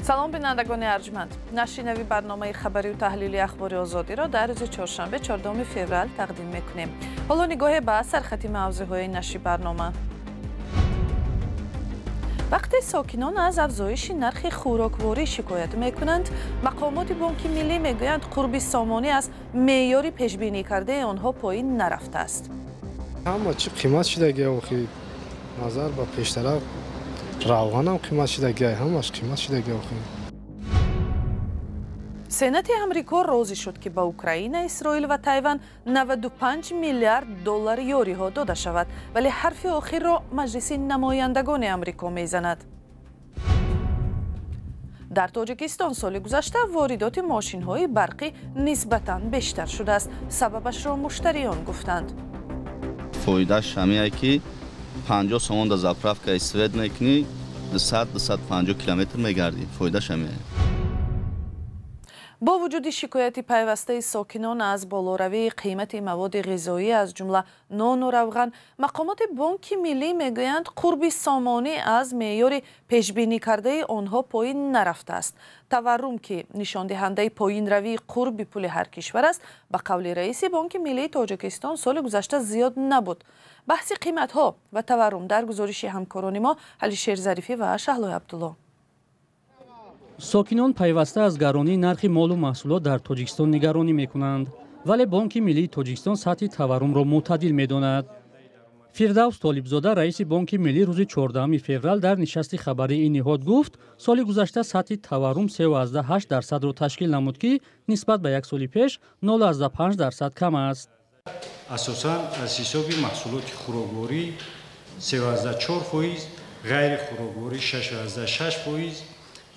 Салом, бинандагони арҷманд. Нашри нави барномаи хабарию таҳлили Ахбори Озодиро дар рӯзи чоршанбе, 14 феврал тақдим мекунем. Ҳоло нигоҳе ба сархати мавзӯъҳои нашри барнома. Вақте сокинон аз афзоиши нархи хӯрокворӣ шикоят мекунанд, мақомоти Бонки Миллӣ мегӯянд, қурби сомонӣ аз меъёри пешбинӣ кардаи онҳо поин нарафтааст. Ҳама чӣ қимат шидаги охи, назар ба пештара равғанам қимат шидаги, ҳамаш қимат шидаги охи. Сенати Амрико розӣ шуд, ки ба Украина, Исроил ва Тайван 95 миллиард доллар ёриҳо дода шавад, вале ҳарфи охирро Маҷлиси намояндагони Амрико мезанад. Дар Тоҷикистон соли гузашта воридоти мошинҳои барқӣ нисбатан бештар шудааст. Сабабашро муштариён гуфтанд. Фоидааш ҳамие, ки 50 сомон да заправкаи свет мекунӣ, 200, 250 километр мегардӣ. Фоидааш ҳамие. Бо вуҷуди шикояти пайвастаи сокинон аз болоравии қимати маводи ғизоӣ, аз ҷумла нону равған, мақомоти Бонки Миллӣ мегӯянд, қурби сомонӣ аз меъёри пешбинӣ кардаи онҳо поин нарафтааст. Таваррум, ки нишондиҳандаи поинравии қурби пули ҳар кишвар аст, ба қавли раиси Бонки Миллии Тоҷикистон, соли гузашта зиёд набуд. Баҳси қиматҳо ва таваррум дар гузориши ҳамкорони мо Алишер Зарифӣ ва Шаҳлои Абдулло. Сокинон пайваста аз гаронии нархи молу маҳсулот дар Тоҷикистон нигаронӣ мекунанд, вале Бонки Миллии Тоҷикистон сатҳи таваррумро мӯътадил медонад. Фирдавс Толибзода, раиси Бонки Миллӣ, рӯзи 14 феврал дар нишасти хабарии ин ниҳод гуфт, соли гузашта сатҳи таваррум 3,8 дарсадро ташкил намуд, ки нисбат ба як соли пеш 0,5% кам аст. Асосан аз ҳисоби маҳсулоти хӯрокворӣ 3,4%, ғайрихӯрокворӣ 6,6%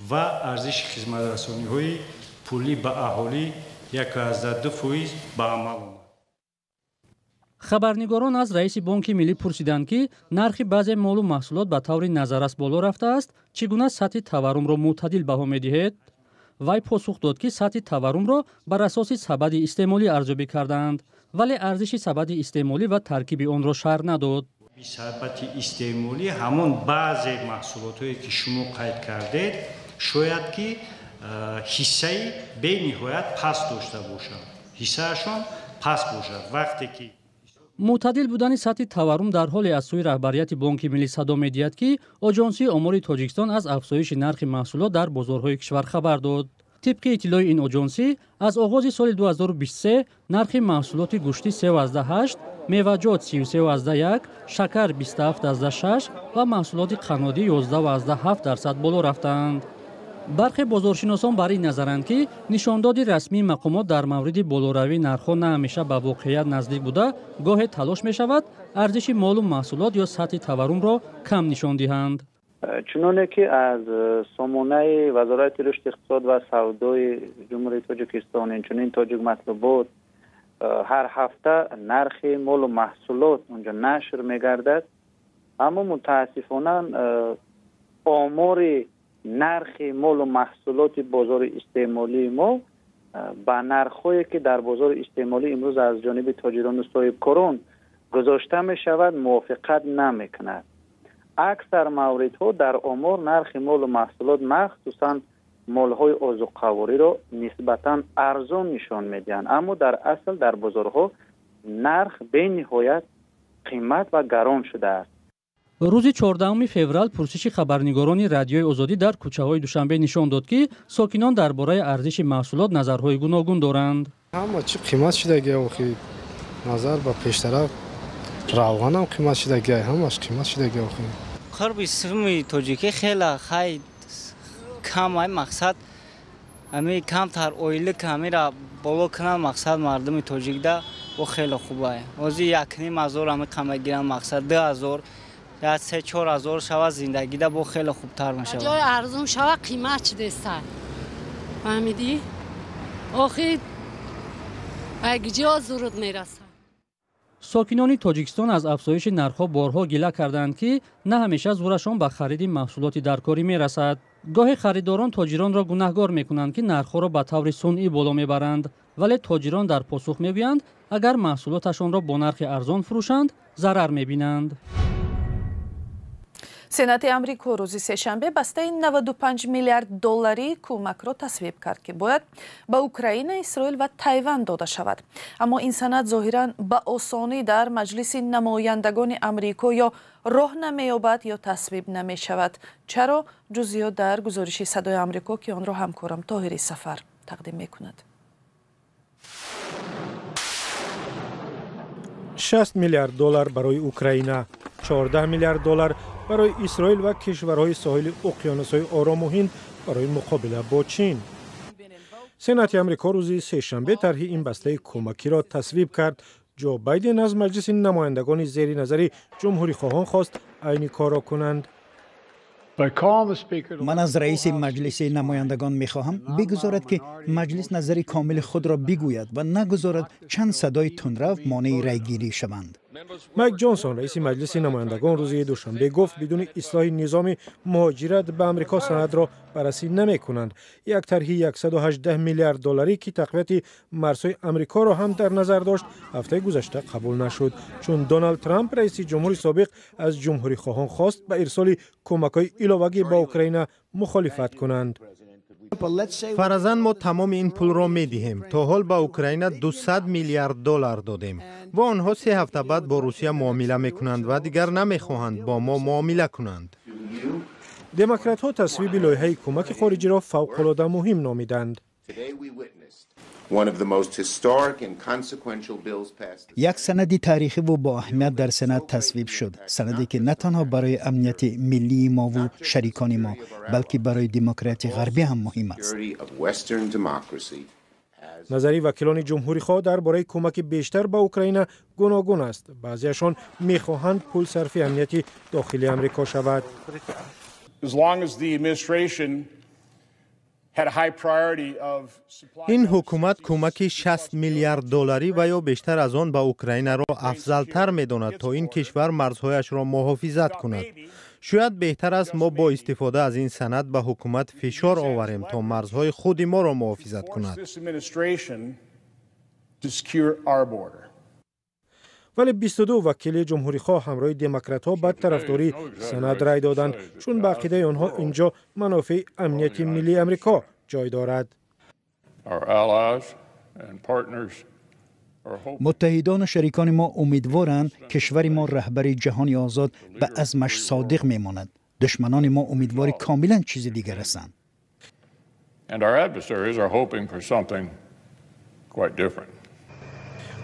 ва арзиши хизматрасониҳои пулӣ ба аҳолӣ 1,2% ба амал омад. Хабарнигорон аз раиси Бонки Миллӣ пурсиданд, ки нархи баъзе молу маҳсулот ба таври назаррас боло рафтааст, чӣ гуна сатҳи таваррумро мӯътадил баҳо медиҳед? Вай посух дод, ки сатҳи таваррумро бар асоси сабади истеъмолӣ арзёбӣ кардаанд, вале арзиши сабади истеъмолӣ ва таркиби онро шарҳ надод. Сабати истеъмолӣ ҳамон баъзе маҳсулотҳое, ки шумо қайд кардед, шояд ки ҳиссаи бениҳоят паст дошта бошанд, ҳиссаашон паст бошад, вақте ки Мӯътадил будани сатҳи таваррум дар ҳоле аз сӯи раҳбарияти Бонки Миллӣ садо медиҳад, ки Оҷонсии омори Тоҷикистон аз афзоиши нархи маҳсулот дар бозорҳои кишвар хабар дод. Тибқи иттилои ин оҷонсӣ, аз оғози соли 2023 нархи маҳсулоти гӯштӣ 3,8, меваҷот 33,1, шакар 27,6 ва маҳсулоти қаннодӣ 11,7% боло рафтаанд. Бархе бозоршиносон бар ин назаранд, ки нишондоди расмии мақомот дар мавриди болоравии нархҳо на ҳамеша ба воқеият наздик буда, гоҳе талош мешавад арзиши молу маҳсулот ё сатҳи таваррумро кам нишон диҳанд. Чуноне ки аз сомонаи Вазорати рушди иқтисод ва савдои Ҷумҳурии Тоҷикистон, инчунин Тоҷик матлубот, ҳар ҳафта нархи молу маҳсулот онҷо нашр мегардад, аммо мутаассифона омори нархи молу маҳсулоти бозори истеъмолии мо ба нархҳое, ки дар бозори истеъмолӣ имрӯз аз ҷониби тоҷирону соҳибкорон гузошта мешавад, мувофиқат намекунад. Аксар мавридҳо дар омор нархи молу маҳсулот, махсусан молҳои озуқавориро, нисбатан арзон нишон медиҳанд, аммо дар асл дар бозорҳо нарх бениҳоят қимат ва гарон шудааст. Рӯзи 14 феврал пурсиши хабарнигорони Радиои Озодӣ дар кӯчаҳои Душанбе нишон дод, ки сокинон дар бораи арзиши маҳсулот назарҳои гуногун доранд. Ҳама чӣ қимат шидаги охи, назар ба пештара равғанам қимат шидаги, ҳамаш қимат шидаги охи. Қурби суми тоҷикӣ хеле хай кам ай. Мақсад, ами камтар ойлик амира боло кунанд, мақсад, мардуми тоҷикда о хеле хуб ай. Ҳозир 1,5 ҳазор ами қама гиранд, мақсад, 2000 я 3-4 ҳазор шава, зиндагида бо хеле хубтар мешавад. Ҷои арзон шава, қимат шудеста, фаҳмидӣ? Охир ҷо зуруд мерасад. Сокинони Тоҷикистон аз афзоиши нархҳо борҳо гила кардаанд, ки на ҳамеша зӯрашон ба хариди маҳсулоти даркорӣ мерасад. Гоҳе харидорон тоҷиронро гунаҳгор мекунанд, ки нархҳоро ба таври сунъӣ боло мебаранд, вале тоҷирон дар посух мегӯянд, агар маҳсулоташонро бо нархи арзон фурӯшанд, зарар мебинанд. Сенати Амрико рӯзи сешанбе бастаи 95 миллиард долларии кӯмакро тасвиб кард, ки бояд ба Украина, Исроил ва Тайван дода шавад. Аммо ин санад зоҳиран ба осонӣ дар Маҷлиси намояндагони Амрико ё роҳ намеёбад, ё тасвиб намешавад. Чаро? Ҷузъиёт дар гузориши Садои Амрико, ки онро ҳамкорам Тоҳири Сафар тақдим мекунад. 6 миллиард доллар барои Украина, 14 миллиард доллар барои Исроил ва кишварҳои соҳили уқёнусҳои Орому Ҳинд барои муқобила бо Чин. Сенати Амрико рӯзи сешанбе тарҳи ин бастаи кӯмакиро тасвиб кард. Ҷо Байден аз Маҷлиси намояндагони зери назари ҷумҳурихоҳон хост айни корро кунанд. Ман аз раиси Маҷлиси намояндагон мехоҳам бигузорад, ки маҷлис назари комили худро бигӯяд ва нагузорад чанд садои тундрав монеи райгирӣ шаванд. Майк Ҷонсон, раиси Маҷлиси намояндагон, рӯзи душанбе гуфт, бидуни ислоҳи низоми муҳоҷират ба Амрико санадро баррасӣ намекунанд. Як тарҳи 118 миллиард долларӣ, ки тақвияти марзҳои Амрикоро ҳам дар назар дошт, ҳафтаи гузашта қабул нашуд, чун Доналд Трамп, раиси ҷумҳури собиқ, аз ҷумҳурихоҳон хост ба ирсоли кӯмакҳои иловагӣ ба Украина мухолифат кунанд. Фаразан мо тамоми ин пулро медиҳем. То ҳол ба Украина 200 миллиард доллар додем ва онҳо 3 ҳафта баъд бо Русия муомила мекунанд ва дигар намехоҳанд бо мо муомила кунанд. Демократҳо тасвиби лоиҳаи кӯмаки хориҷиро фавқулода муҳим номиданд. Як санади таърихиву боаҳамият дар Сенат тасвиб шуд, санаде ки на танҳо барои амнияти миллии мову шарикони мо, балки барои демократияи ғарбӣ ҳам муҳим аст. Назари вакилони ҷумҳурихоҳ дар бораи кӯмаки бештар ба Украина гуногун аст. Баъзеашон мехоҳанд пул сарфи амнияти дохили Амрико шавад. Ин ҳукумат кӯмаки 60 миллиард долларӣ ва ё бештар аз он ба Украинаро афзалтар медонад, то ин кишвар марзҳояшро муҳофизат кунад. Шояд беҳтар аст мо бо истифода аз ин санад ба ҳукумат фишор оварем, то марзҳои худи моро муҳофизат кунад. Вале 22 вакили ҷумҳурихоҳ ҳамроҳи демократҳо ба тарафдории санад рай доданд, чун ба ақидаи онҳо инҷо манофеи амнияти миллии Амрико ҷой дорад. Муттаҳидону шарикони мо умедворанд, кишвари мо, раҳбари ҷаҳони озод, ба азмаш содиқ мемонад. Душманони мо умедвори комилан чизи дигар ҳастанд.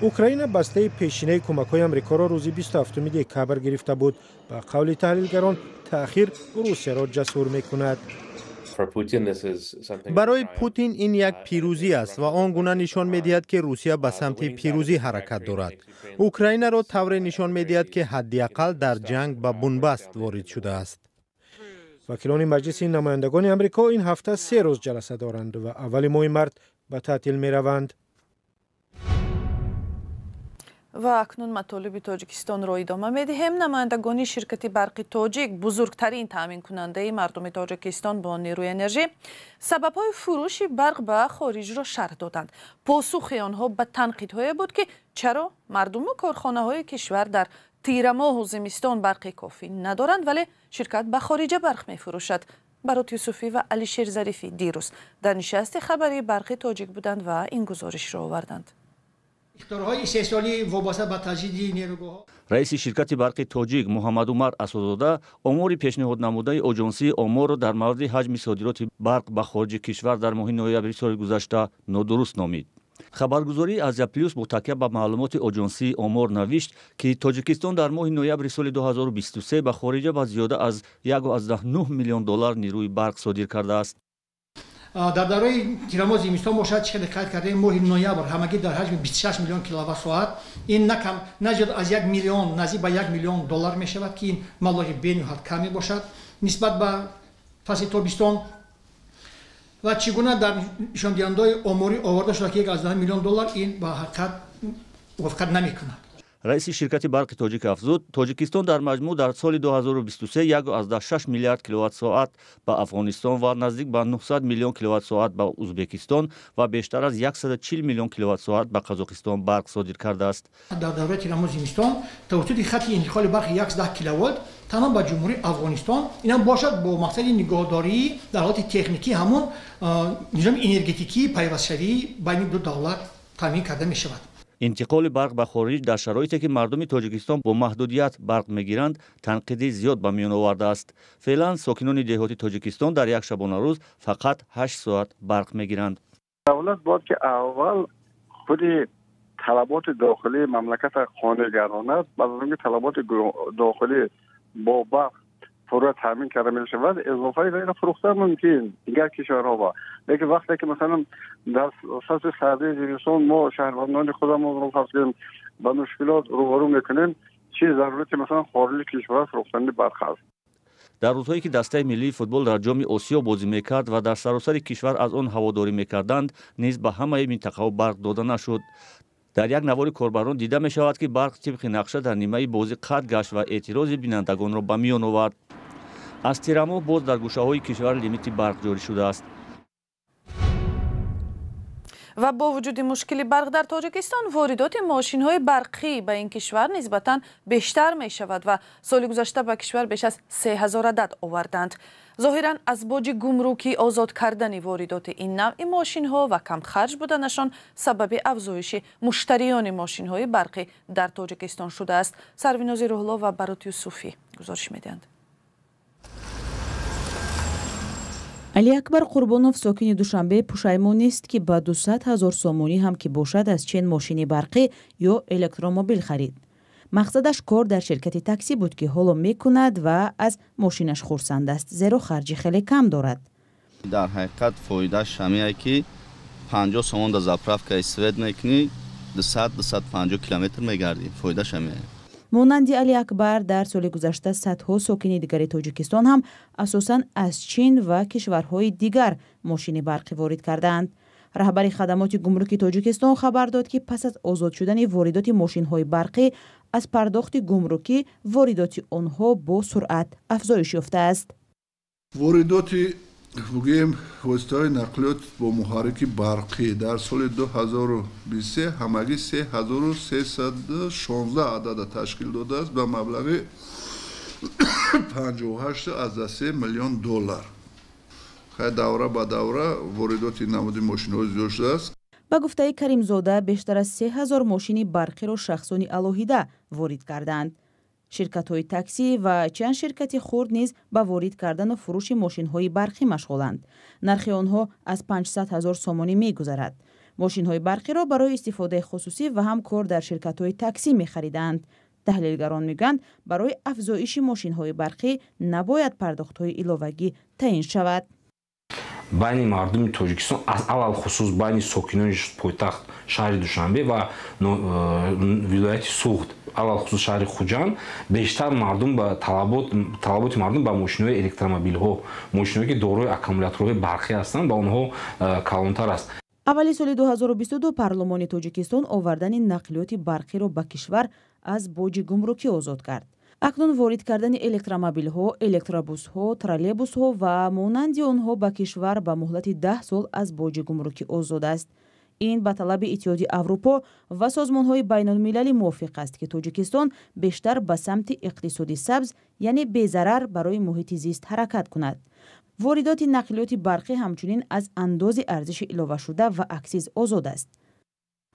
Украина бастаи пешинаи кӯмакҳои Амрикоро рӯзи 27 декабр гирифта буд. Ба қавли таҳлилгарон, таъхир Русияро ҷасур мекунад. Барои Путин ин як пирӯзӣ аст ва он гуна нишон медиҳад, ки Русия ба самти пирӯзӣ ҳаракат дорад. Украинаро тавре нишон медиҳад, ки ҳадди ақал дар ҷанг ба бунбаст ворид шудааст. Вакилони Маҷлиси намояндагони Амрико ин ҳафта 3 рӯз ҷаласа доранд ва аввали моҳи март ба таътил мераванд. Ва акнун матолиби Тоҷикистонро идома медиҳем. Намояндагони ширкати Барқи Тоҷик, бузургтарин таъминкунандаи мардуми Тоҷикистон бо нерӯи энержӣ, сабабҳои фурӯши барқ ба хориҷро шарҳ доданд. Посухи онҳо ба танқидҳое буд, ки чаро мардуму корхонаҳои кишвар дар тирамоҳу зимистон барқи кофӣ надоранд, вале ширкат ба хориҷа барқ мефурӯшад. Барот Юсуфӣ ва Алишер Зарифӣ дирӯз дар нишасти хабарии Барқи Тоҷик буданд ва ин гузоришро оварданд. Иқтидорҳои истеҳсолӣ вобаста ба таҷдиди нерӯгоҳҳо. Раиси ширкати Барқи Тоҷик Муҳаммадумар Асодзода омори пешниҳоднамудаи Оҷонсии оморро дар мавриди ҳаҷми содироти барқ ба хориҷи кишвар дар моҳи ноябри соли гузашта нодуруст номид. Хабаргузории Азия Плюс бо такя ба маълумоти Оҷонсии омор навишт, ки Тоҷикистон дар моҳи ноябри соли 2023 ба хориҷа ба зиёда аз 1,9 миллион доллар нерӯи барқ содир кардааст. Дар давраи тирамоҳ зимистон бошад, чӣ хеле қайд кардем, моҳи ноябр ҳамагӣ дар ҳаҷми 26 миллион киловатт соат, ин на кам на зиёд аз 1 миллион, наздик ба 1 миллион доллар мешавад, ки ин маблағи бениҳоят кам мебошад нисбат ба фасли тобистон. Ва чӣ гуна дар нишондиҳандаҳои оморӣ оварда шуда, ки 1,9 миллион доллар, ин ба ҳақиқат мувофиқат намекунад. Раиси ширкати барқи тоҷик афзуд, Тоҷикистон дар маҷмӯъ дар соли 2023 1,6 миллиард киловатт-соат ба Афғонистон ва наздик ба 900 миллион киловатт-соат ба Узбекистон ва бештар аз 140 миллион киловатт-соат ба Қазоқистон барқ содир кардааст. Дар давраи тирамоҳ зимистон тавассути хати интиқоли барқи 110 киловолт танҳо ба Ҷумҳурии Афғонистон, инам бошад бо мақсади нигоҳдории дар ҳолати техникӣ ҳамон низоми энергетикии пайвастшавии байни ду давлат таъмин карда мешавад. Интиқоли барқ ба хориҷ дар шароите ки мардуми Тоҷикистон бо маҳдудият барқ мегиранд, танқиди зиёд ба миён овардааст. Феълан сокинони деҳоти Тоҷикистон дар як шабонарӯз фақат 8 соат барқ мегиранд. Давлат бояд ки аввал худи талаботи дохилии мамлакатро қонеъ гардонад, баъд аз он ки талаботи дохилӣ бо барқ пурра таъмин карда мешавад, изофаи ғайра фурӯхта мумкин дигар кишварҳо. Лекин вақте ки масалан дар фасли сардии зимистон мо шаҳрвандони худамонро фарз кунем ба мушкилот рӯбарӯ мекунем, чӣ зарурати масалан хориҷи кишвар фурӯхтани барқ аст? Дар рӯзҳое ки дастаи миллии футбол дар ҷоми Осиё бозӣ мекард ва дар саросари кишвар аз он ҳаводорӣ мекарданд, низ ба ҳамаи минтақаҳо барқ дода нашуд. Дар як навори корбарон дида мешавад, ки барқ тибқи нақша дар нимаи бозӣ қатъ гашт ва эътирози бинандагонро ба миён овард. Аз тирамоҳ боз дар гӯшаҳои кишвар лимити барқ ҷорӣ шудааст. Ва бо вуҷуди мушкили барқ дар Тоҷикистон, воридоти мошинҳои барқӣ ба ин кишвар нисбатан бештар мешавад ва соли гузашта ба кишвар беш аз 3000 адад оварданд. Зоҳиран аз боҷи гумрукӣ озод кардани воридоти ин навъи мошинҳо ва камхарҷ буданашон сабаби афзоиши муштариёни мошинҳои барқӣ дар Тоҷикистон шудааст. Сарвинози Рӯҳло ва Барот Юсуфӣ гузориш медиҳанд. Алиакбар Қурбонов сокини Душанбе пушаймон нест, ки ба 200 000 сомонӣ ҳам ки бошад аз чен мошини барқӣ ё электромобил харид. Мақсадаш кор дар ширкати таксӣ буд, ки ҳоло мекунад ва аз мошинаш хурсанд аст, зеро харҷи хеле кам дорад. Дар ҳақиқат фоидааш ҳамие ки 50 сомон дар заправкаи свет мекунӣ, 200-250 километр мегардӣ. Фоидааш ҳамие. Монанди Алиакбар дар соли гузашта садҳо сокини дигари Тоҷикистон ҳам асосан аз Чин ва кишварҳои дигар мошини барқӣ ворид кардаанд. Раҳбари хадамоти гумруки Тоҷикистон хабар дод, ки пас аз озод шудани воридоти мошинҳои барқӣ аз пардохти гумрукӣ воридоти онҳо бо суръат афзоиш ёфтааст. Воридоти бигӯем воситаҳои нақлиёт бо муҳаррики барқӣ дар соли 2023 ҳамагӣ 3316 адада ташкил додааст ба маблағи 58,3 миллион доллар. Хай давра ба давра воридоти намуди мошинҳо зиёд шудааст. Ба гуфтаи Каримзода, бештар аз 3000 мошини барқиро шахсони алоҳида ворид кардаанд. Ширкатҳои таксӣ ва чанд ширкати хурд низ ба ворид кардану фурӯши мошинҳои барқӣ машғуланд. Нархи онҳо аз 500 000 сомонӣ мегузарад. Мошинҳои барқиро барои истифодаи хусусӣ ва ҳам кор дар ширкатҳои таксӣ мехариданд. Таҳлилгарон мегӯянд, барои афзоиши мошинҳои барқӣ набояд пардохтҳои иловагӣ таъин шавад. Байни мардуми Тоҷикистон, аз алалхусус байни сокинони пойтахт шаҳри Душанбе ва вилояти Суғд, алалхусус шаҳри Хуҷанд, бештар мардум ба талаботи мардум ба мошинҳои электромобилҳо, мошинҳое ки дорои аккумуляторҳои барқӣ ҳастанд, ба онҳо калонтар аст. Аввали соли 2022 парлумони Тоҷикистон овардани нақлиёти барқиро ба кишвар аз боҷи гумрукӣ озод кард. Акнун ворид кардани электромобилҳо, электробусҳо, троллейбусҳо ва монанди онҳо ба кишвар ба муҳлати 10 сол аз боҷи гумрукӣ озод аст. Ин ба талаби Иттиҳоди Аврупо ва созмонҳои байналмилалӣ мувофиқ аст, ки Тоҷикистон бештар ба самти иқтисоди сабз, яъне безарар барои муҳити зист ҳаракат кунад. Воридоти нақлиёти барқӣ ҳамчунин аз андози арзиши иловашуда ва аксиз озод аст.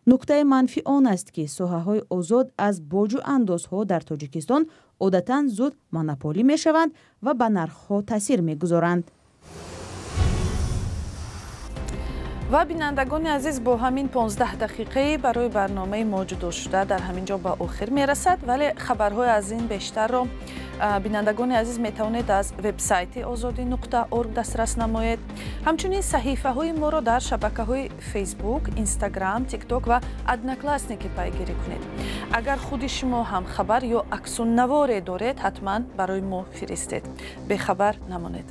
Нуктаи манфӣ он аст, ки соҳаҳои озод аз боҷу андозҳо дар Тоҷикистон одатан зуд монополӣ мешаванд ва ба нархҳо таъсир мегузоранд. Ва бинандагони азиз, бо ҳамин 15 дақиқаи барои барномаи мо ҷудошуда дар ҳамин ҷо ба охир мерасад, вале хабарҳои аз ин бештарро бинандагони азиз метавонед аз вебсайти ozodi.org дастрас намоед. Ҳамчунин саҳифаҳои моро дар шабакаҳои Фейсбук, Инстаграм, Тикток ва Одноклассники пайгирӣ кунед. Агар худи шумо ҳам хабар ё аксу наворе доред, ҳатман барои мо фиристед. Бехабар намонед.